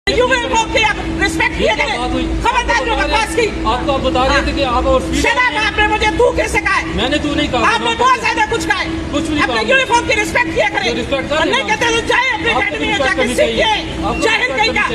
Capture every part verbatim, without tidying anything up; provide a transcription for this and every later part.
یونیفارم کی آپ ریسپیکٹ کیا کریں۔ خبردار جو بکواس کی۔ آپ تو آپ بتا رہے تھے کہ آپ اور فیلڈ شراب آپ نے مجھے تو کیسے کہا ہے؟ میں نے تو نہیں کہا۔ آپ نے بہت زیادہ کچھ کہا ہے۔ کچھ بھی نہیں کہا۔ اپنے یونیفارم کی ریسپیکٹ کیا کریں۔ تو ریسپیکٹ کر رہے ہیں۔ ہم نہیں کہتے تو جائے اپنی اکیڈمی میں جا کے سیکھ کے آئے۔ جاہل کہیں کا۔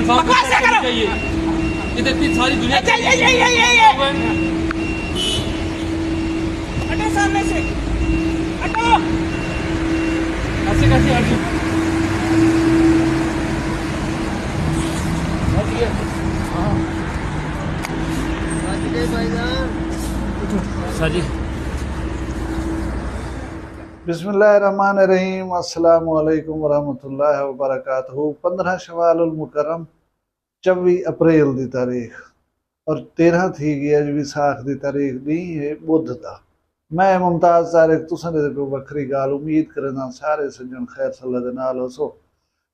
بکواس نہ کرو۔ اچھا، یہ، یہ، یہ، یہ، یہ، یہ۔ ہٹو سامنے سے۔ ہٹو۔ ایسے کیسے ہٹو؟ سر جی۔ بسم اللہ الرحمن الرحیم۔ السلام علیکم ورحمۃ اللہ وبرکاتہ۔ پندرہ شوال المکرم، چوی اپریل دی تاریخ، اور تیرہ تھی ڳئی اڄ وساخ دی تاریخ، ݙینہہ ہے ٻدھ دا۔ میں ممتاز طارق، تساں دے تے پئے وکھری ڳالھ۔ امید کرینداں سارے سڄݨ خیر صلاح دے نال ہوسو۔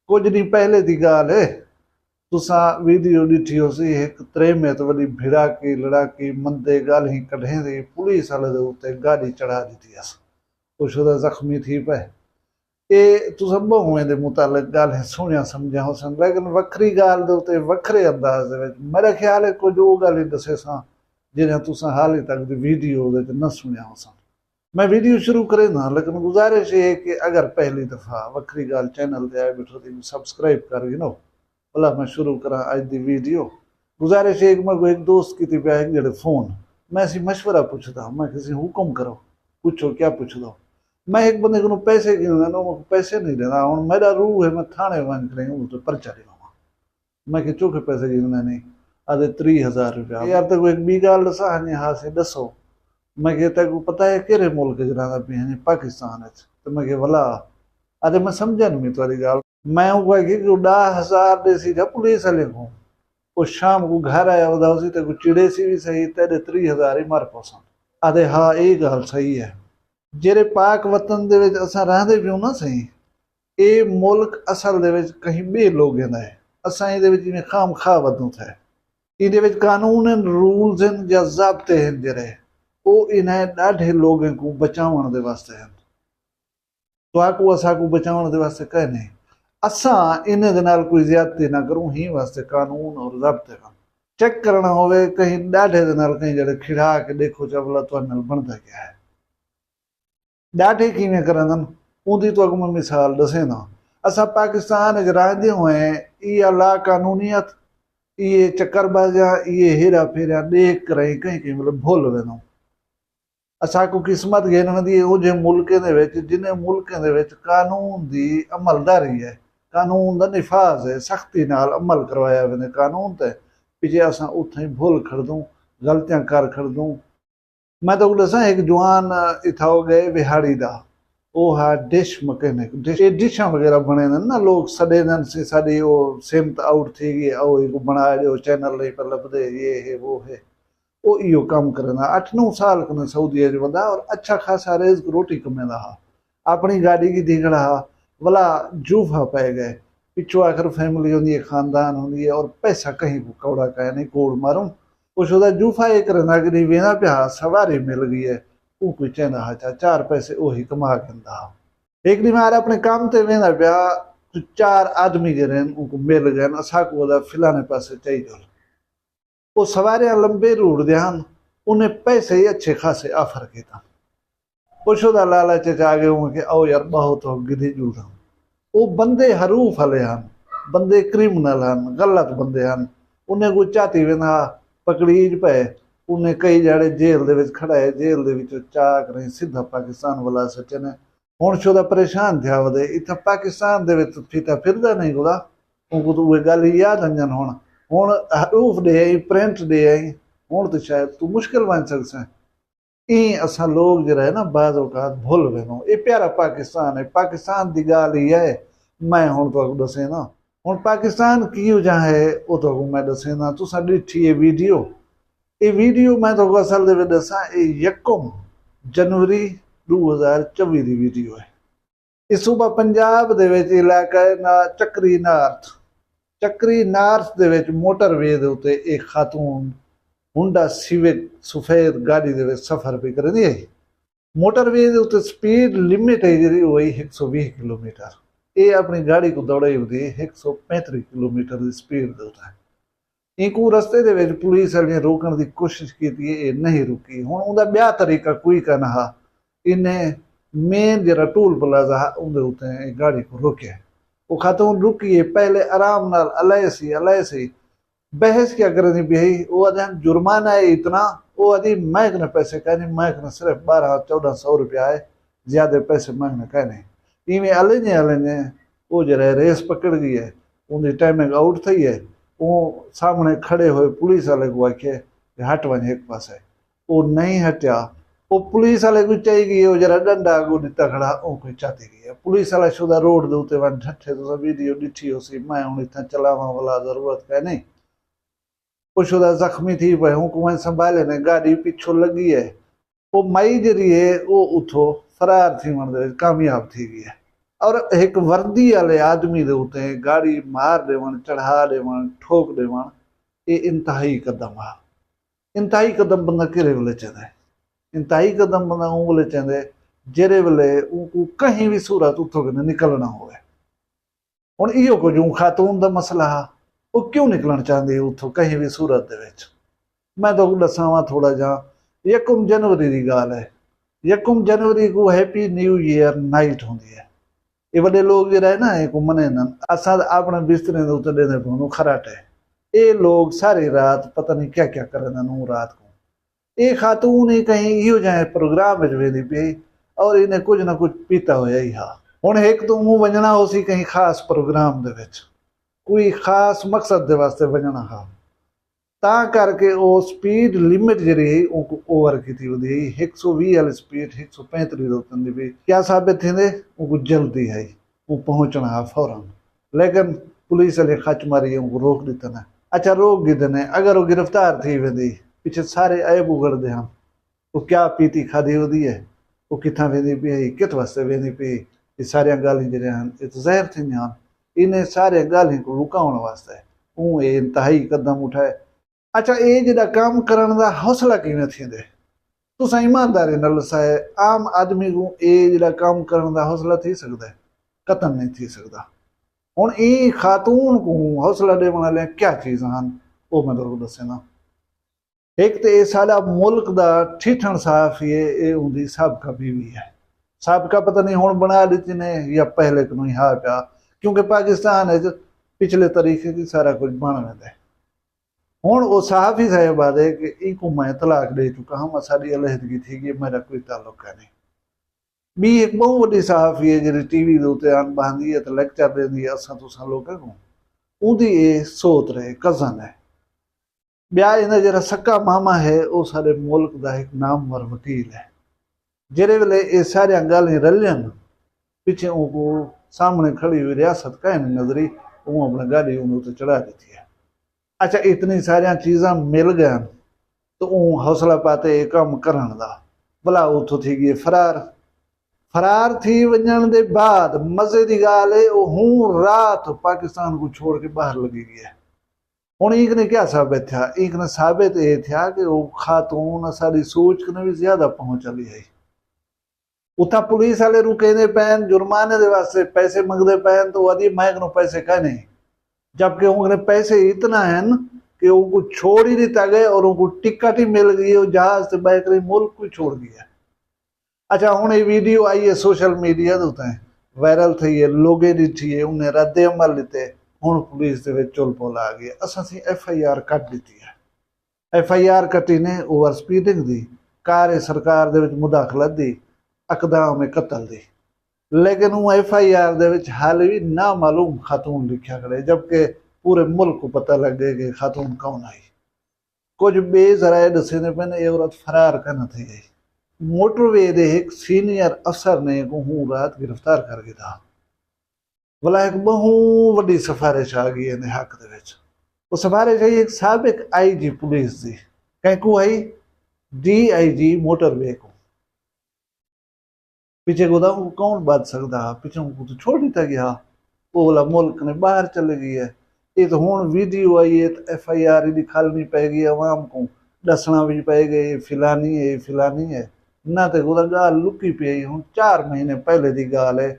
کجھ ݙینہہ پہلے دی ڳالھ ہے، تساں ویڈیو ݙٹھی ہوسی، ہک تریمت وݙی بھڑاکی لڑاکی مندے ڳالھیں کڈھیندی پولیس والے دے اتے گاݙی چڑھا ݙتی ہس۔ او شدہ زخمی تھی پئے۔ اے تساں ٻہوں ایندے متعلق ڳالھیں سُݨیاں سمجھیاں ہوسن، لیکن وکھری ڳالھ دے اتے وکھرے انداز دے وچ میݙا خیال ہے کجھ او ڳالھیں ݙسیساں جیڑھیاں تساں حالی تک دی ویڈیو وچ نہ سُݨیاں ہوسن۔ میں ویڈیو شروع کرینداں، لیکن گزارش اے ہے کہ اگر پہلی دفعہ وکھری ڳالھ چینل تے آئے ٻیٹھو تاں سبسکرائب کر گھنو۔ بھلا میں شروع کراں اڄ دی ویڈیو۔ گزارش ہے کہ میکوں ہک دوست کیتی پیا ہک جیڑھے فون، میں اسی مشورہ پچھدا، میں کسی حکم کرو، پچھو کیا پچھدو۔ میں ہک بندے کنوں پیسے گھنݨے ہن، او میکوں پیسے نہیں ݙیندا۔ ہݨ میݙا روح ہے میں تھاݨے ونڄ کھڑیں اوں تے پرچہ ݙیواں۔ میں کہ چوکھے پیسے گھنݨے نہیں، آہدے تریہہ ہزار روپیہ۔ یار تیکوں ہک ٻی ڳالھ ݙساں؟ ہنجے ہا سئیں ݙسو۔ میں کہ تیکوں پتہ ہے کیڑھے ملک اچ رہندا پئیں؟ ہنجے پاکستان اچ۔ تے میں کہ ولا، آہدے میں سمجھا نہیں تہاݙی ڳالھ۔ میں اونکوں آکھیا کہ او ݙاہ ہزار ݙیسی جا پولیس آلیں کوں، او شام کوں گھر آیا ودا ہوسی، تیکوں چڑیسی وی سہی، تیݙے تریہہ ہزار ہی مر پوسن۔ آہدے ہا اے ڳالھ سہی ہے۔ جیڑھے پاک وطن دے وچ اساں رہندے پیوں نا سئیں، اے ملک اصل دے وچ کہیں ٻئے لوگیں دا ہے، اساں ایندے وچ ایویں خام خواہ ودوں تھئے۔ ایندے وچ قانون ہن، رولز ہن یا ضابطے ہن جیڑھے، او انہائیں ݙاڈھے لوگیں کوں بچاوݨ دے واسطے ہن۔ تہاکوں اساکوں بچاوݨ دے واسطے کائنی۔ اساں انہیں دے نال کوئی زیادتی نہ کروں، ہیں واسطے قانون اور ضابطے ہن۔ چیک کرݨا ہووے کہیں ݙاڈھے دے نال کہیں جیڑھے کھڑا کے ݙیکھو چا بھلا تہاݙے نال بݨدا کیا ہے۔ ݙاڈھے کیویں کریندن، اوندی تہاکوں میں مثال ݙسینداں۔ اساں پاکستان اچ رہندے ہوئیں ایہا لا قانونیت، ایہے چکر بازیاں، ایہے ہیرا پھیریاں ݙیکھ کرائیں کہیں کہیں ویلے بھل ویندوں۔ اساکوں قسمت گھن ویندی ہے اونجھے ملکیں دے وچ، جنہیں ملکیں دے وچ قانون دی عملداری ہے، قانون دا نفاذ ہے، سختی نال عمل کروایا ویندے قانون تے، پچھے اساں اتھائیں بھل کھڑدوں، غلطیاں کر کھڑدوں۔ میں تہاکوں ݙساں، ہک جوان اتھاؤ ڳئے وہاڑی دا، او ہا ڈش مکینک، ڈش، اے ڈشاں وغیرہ بݨیندن نا، لوگ سݙیندن سئیں ساݙی او سمت آؤٹ تھی ڳئی ہے، او ایکوں بݨا ݙیو، چینل نہیں پئے لبھدے، یہ ہے، وہ ہے۔ او ایہو کم کریندا۔ اٹھ نو سال کنے سعودیہ اچ وندا اور اچھا خاصا رزق روٹی کمیندا ہا۔ اپݨی گاݙی گھدی کھڑا ہا، ولا جوفا پئے ڳئے۔ پچھوں آخر فیملی ہوندی ہے، خاندان ہوندی ہے اور پیسہ کہیں کوں کوڑا کائنی، کوڑ ماروں۔ او شودا جوفا اے کریندا کہ ݙینہہ ویندا پیا ہا، سواری مل ڳئی ہے، اوں کوں چیندا ہا چا چار پیسے اوہی کما گھندا ہا۔ ہک ݙینہہ مار اپݨے کم تے ویندا پیا، چار آدمی جیڑھے ہن اوں کوں مل ڳئے ہن، اساکوں آہدا فلانے پاسے چائی چل۔ او سواریاں لمبے روڑدے ہن، انہیں پیسے ہی اچھے خاصے آفر کیتن۔ او شودا لالچ اچ آ ڳئے ہن کہ آؤ یار ٻہو تہاکوں گھدی ڄلداں۔ او بندے حروف آلے ہن، بندے کرمنل ہن، غلط بندے ہن۔ انہیں کوں چاتی ویندا ہا، پکڑیج پئے، انہیں کئی ڄاڑے جیل دے وچ کھڑائے، جیل دے وچوں چا کریں سدھا پاکستان ولا سٹینے۔ ہݨ شودا پریشان تھیا ودے، اتھاں پاکستان دے وچ پھردا پھردا نہیں گلا، اونکوں تاں اوہے ڳالھ ہی یاد آندیاں ہن۔ ہݨ حروف ݙے آئیں، پرنٹ ݙے آئیں، ہݨ تاں شاید توں مشکل ونڄ سڳسیں۔ ایں اساں لوگ جیڑھا ہے نا بعض اوقات بھل ویندوں۔ اے پیارا پاکستان ہے، پاکستان دی ڳالھ ہی ہے، میں ہݨ تہاکوں ݙسینداں۔ ہݨ پاکستان کیہو جہاں ہے، او تہاکوں میں ݙسینداں۔ تساں ݙٹھی اے ویڈیو؟ اے ویڈیو میں تہاکوں اصل دے وچ ݙساں، اے یکم جنوری ݙو ہزار چوی دی ویڈیو ہے۔ اے صوبہ پنجاب دے وچ علاقہ ہے نا چکری نارتھ۔ چکری نارتھ دے وچ موٹر وے دے اتے اے خاتون ہونڈا سیوک سفید گاݙی دے وچ سفر پئی کریندی ہئی۔ موٹر وے دے اتے سپیڈ لمٹ ہے جیڑھی، او ہئی ہک سو ویہہ کلومیٹر۔ اے اپݨی گاڑی کوں دوڑائی ودی ہک سو پینتری کلومیٹر دی سپیڈ دے اتے۔ اینکوں رستے دے وچ پولیس آلیاں روکݨ دی کوشش کیتی اے، اے نہیں رکی۔ ہݨ اوندا ٻیا طریقہ کوئی کائنا ہا۔ انہیں مین جیڑھا ٹول پلازہ ہا اوندے اتے اے گاڑی کوں روکیا۔ او خاتون رکی اے، پہلے آرام نال الائے سی الائے سی، بحث کیا کریندی پئی ہئی۔ او آدھن جرمانہ ہے اتنا۔ او آدھی میں کنے پیسے کائنی، میں کنے صرف بارہ چوڈاں سو روپیہ ہے، زیادہ پیسے میں کنے کائنی۔ ایویں الیندے الیندے او جیڑھا ہے ریس پکڑ گئی ہے، اوندی ٹائمنگ آؤٹ تھئی ہے۔ او سامنے کھڑے ہوئے پولیس والے کوں آکھے کہ ہٹ ونج ہک پاسے۔ او نہیں ہٹیا۔ او پولیس والے کوں چائی گئی، او جیڑھا ڈنڈا اگوں ڈتا کھڑا اونکوں چاتی گئی ہے۔ پولیس والا شودا روڈ دے اتے ونج ڈھٹھے، تساں ویڈیو ڈٹھی ہوسی، میں ہن اتھاں چلاواں ولا ضرورت کائنی۔ او شودا زخمی تھی پئے، اونکوں ونج سنبھالے نے، گاڈی پچھوں لگی ہے۔ او مائی جیڑھی ہے او اتھوں فرار تھیوݨ دے وچ کامیاب تھی گئی ہے۔ اور ہک وردی والے آدمی دے اتے گاڑی مار ڈیوݨ، چڑھا ڈیوݨ، ٹھوک ڈیوݨ، اے انتہائی قدم ہا۔ انتہائی قدم بندہ کیڑھے ویلے چیندے؟ انتہائی قدم بندہ اوں ویلے چیندے جیڑھے ویلے اونکوں کہیں وی صورت اتھوں کنے نکلݨا ہووے۔ ہݨ ایہو کجھ اوں خاتون دا مسئلہ ہا، او کیوں نکلݨ چاہندی اتھوں کہیں وی صورت دے وچ؟ میں تہاکوں ݙساواں تھوڑا جیہاں۔ یکم جنوری دی ڳالھ ہے۔ یکم جنوری کوں ہیپی نیو ایئر نائٹ ہوندی ہے۔ اے وݙے لوگ جیڑھا ہے نا، اینکوں منیندن۔ اساں تاں اپݨے بستریں دے اتے ݙیندے پئے ہوں خراٹے۔ اے لوگ ساری رات پتہ نہیں کیا کیا کریندن اوں رات کوں۔ اے خاتون ہی کہیں ایہو جہے پروگرام وچ ویندی پئی ہئی اور اینے کجھ نہ کجھ پیتا ہویا ہی ہا۔ ہݨ ہک تاں اوں ونڄݨا ہوسی کہیں خاص پروگرام دے وچ، کوئی خاص مقصد دے واسطے ونڄݨا ہا، تاں کر کے او سپیڈ لمٹ جیڑھی ہئی اونکوں اوور کیتی ودی ہئی۔ ہک سو ویہہ والی سپیڈ ہک سو پینتری تے اتندی پئی۔ کیا ثابت تھیندے؟ اونکوں جلدی ہئی، اوں پہنچݨا ہا فوراً۔ لیکن پولیس آلیں خچ ماری اونکوں روک ݙتا نا۔ اچھا، روک گھدے نے، اگر او گرفتار تھی ویندی، پچھے سارے عیب اگھڑدے ہن۔ او کیا پیتی کھادی ودی ہے، او کتھاں ویندی پئی ہے، کت واسطے ویندی پئی ہے، اے ساریاں ڳالھیں جیڑھیاں ہن، اے تاں ظاہر تھیندیاں ہن۔ انہیں ساریاں ڳالھیں کوں لکاوݨ واسطے اوں اے انتہائی قدم اٹھائے۔ اچھا، اے جیڑھا کم کرݨ دا حوصلہ کیویں تھیندے؟ تساں ایمانداری نال ݙسائے، عام آدمی کوں اے جیڑھا کم کرݨ دا حوصلہ تھی سڳدے؟ قطعاً نہیں تھی سڳدا۔ ہݨ ایں خاتون کوں حوصلہ ݙیوݨ آلیاں کیا چیزاں ہن، او میں تہاکوں ݙسینداں۔ ہک تے اے ساݙا ملک دا ٹھیٹھݨ صحافی ہے، اے اوندی سابقہ بیوی ہے۔ سابقہ پتہ نہیں ہݨ بݨا ݙتی نے یا پہلے کنوں ہی ہا پیا، کیونکہ پاکستان وچ پچھلے طریقے دی سارا کجھ بݨ ویندے۔ ہݨ او صحافی صاحب آہدے کہ اینکوں میں طلاق ݙے چکا ہاں، اساݙی علیحدگی تھی ڳئی، میݙا کوئی تعلق کائنی۔ ٻی ہک ٻہوں وݙی صحافی ہے جیڑھی ٹی وی دے اتے آن ٻہندی ہے تے لیکچر ݙیندی ہے اساں تساں لوکاں کوں۔ اوندی اے سوت رہے، کزن ہے۔ ٻیا ایندا جیڑھا سکا ماما ہے، او ساݙے ملک دا ہک نامور وکیل ہے۔ جیڑھے ویلے اے ساریاں ڳالھیں رلین، پچھے اونکوں سامݨے کھڑی ہوئی ریاست کائنی نظری، اوں اپݨی گاݙی اوندے اتے چڑھا ݙتی ہے۔ اچھا، اتنی ساریاں چیزاں مل ڳئن تاں اوں حوصلہ پاتے اے کم کرݨ دا، بھلا اتھوں تھی ڳئے فرار۔ فرار تھی ونڄݨ دے بعد مزے دی ڳالھ اے، او ہوں رات پاکستان کوں چھوڑ کے ٻاہر لڳی ڳئی ہے۔ ہݨ ایں کنے کیا ثابت تھیا؟ ایں کنے ثابت اے تھیا کہ او خاتون اساݙی سوچ کنے وی زیادہ پہنچ آلی ہئی۔ اتھاں پولیس آلے رکیندے پئن، جرمانے دے واسطے پیسے منگدے پئن، تاں او آہدی میں کنوں پیسے کائنی، جبکہ اوں کنے پیسے اتنا ہن کہ اونکوں چھوڑ ہی ݙتا ڳئے اور اونکوں ٹکٹ ہی مل ڳئی، او جہاز تے ٻہہ کری ملک کوں چھوڑ ڳئی ہے۔ اچھا، ہݨ اے ویڈیو آئی ہے سوشل میڈیا دے اتے، وائرل تھئی ہے، لوگیں ݙٹھی ہے، انہیں رد عمل ݙتے، ہݨ پولیس دے وچ چل پل آ ڳئی ہے۔ اساں سی ایف آئی آر کٹ ݙتی ہے۔ ایف آئی آر کٹی نے اوور سپیڈنگ دی، کار سرکار دے وچ مداخلت دی، اقدام قتل دی۔ لیکن اوں ایف آئی آر دے وچ حالی وی نامعلوم خاتون لکھیا کھڑے، جبکہ پورے ملک کوں پتہ لڳ ڳئے کہ خاتون کون ہئی۔ کجھ ٻئے ذرائع ݙسیندے پئن اے عورت فرار کائناں تھئی ہئی۔ موٹر وے دے ہک سینئر افسر نے اونکوں ہوں رات گرفتار کر گھدا۔ ولا ہک ٻہوں وݙی سفارش آ ڳئی ایندے حق دے وچ۔ او سفارش ہئی ہک سابق آئی جی پولیس دی۔ کینکوں ہئی؟ ڈی آئی جی موٹر وے کوں۔ پچھے گھدا اونکوں کون ٻدھ سڳدا ہا؟ پچھے اونکوں تاں چھوڑ ݙتا ڳیا ہا۔ او ولا ملک کنے ٻاہر چلے ڳئی ہے۔ اے تاں ہݨ ویڈیو آئی ہے تاں ایف آئی آر ہی ݙکھالݨی پئے ڳئی عوام کوں، ݙسݨا وی پئے ڳئے اے فلانی ہے، اے فلانی ہے۔ نہ تے گھدا ڳالھ لکی پئی ہئی، ہݨ چار مہینے پہلے دی ڳالھ ہے۔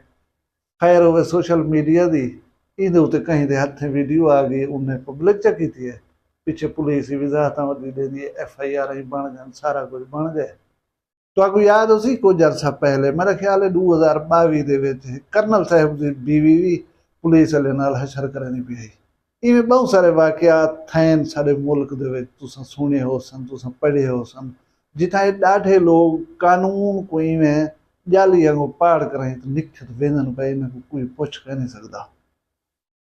خیر ہووے سوشل میڈیا دی، ایندے اتے کہیں دے ہتھیں ویڈیو آ گئی، انہیں پبلک چا کیتی ہے۔ پچھے پولیس ہی وضاحتاں ودی ڈیندی ہے، ایف آئی آر ہی بن گئن، سارا کجھ بن گئے۔ تہاکوں یاد ہوسی کجھ عرصہ پہلے، میرا خیال ہے ڈو ہزار باوی دے وچ، کرنل صاحب دی بیوی وی پولیس والے نال حشر کریندی پئی ہئی۔ ایویں بہوں سارے واقعات تھئن ساڈے ملک دے وچ، تساں سنڑے ہوسن، تساں پڑھے ہوسن، جتھاں اے ڈاڈھے لوگ قانون کوں ایویں جالی آنگوں پاڑ کرائیں تے نکھت ویندن پئے، انہاں کوں کوئی پچھ کائنی سگدا۔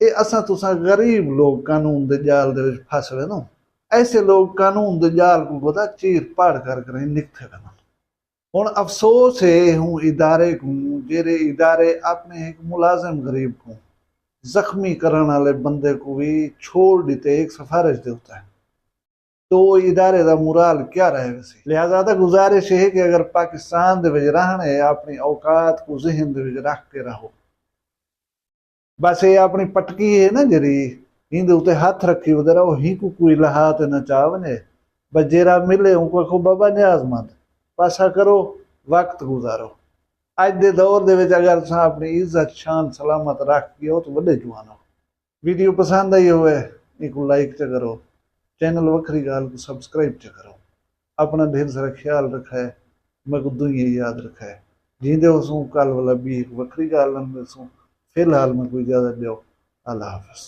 اے اساں تساں غریب لوگ قانون دے جال دے وچ پھس ویندوں۔ ایسے لوگ قانون دے جال کوں گدا چیر پاڑ کر کرائیں نکھتے ویندن۔ ہن افسوس ہے ہوں ادارے کوں، جیرھے ادارے اپنے ہک ملازم غریب کوں زخمی کرݨ آلے بندے کوں وی چھوڑ ݙتے ہک سفارش دے اتے، تو او ادارے دا مورال کیا رہ ویسی؟ لہذا تاں گزارش ہے کہ اگر پاکستان دے وچ رہݨ ہے، اپݨی اوقات کوں ذہن دے وچ رکھ کے رہو۔ بس اے اپݨی پٹکی ہے نا جیرھی، ایندے اتے ہتھ رکھی ودے رہو، ہیکوں کوئی لہا تے نہ چا ونڄے۔ بس جیرھا ملے اونکوں آکھو بابا نیاز مند، پاسا کرو، وقت گزارو۔ اڄ دے دور دے وچ اگر تساں اپݨی عزت شان سلامت رکھ ڳیو تاں وݙے جوان ہو۔ ویڈیو پسند آئی ہووے، اینکوں لائک چا کرو، چینل وکھری ڳالھ کوں سبسکرائب چا کرو۔ اپݨا ڈھیر سارا خیال رکھائے، میکوں دعائیں یاد رکھائے۔ جیندے ہوسوں، کل ولا ٻی ہک وکھری ڳالھ نال ملسوں۔ فی الحال میکوں اجازت ݙیو۔ اللہ حافظ۔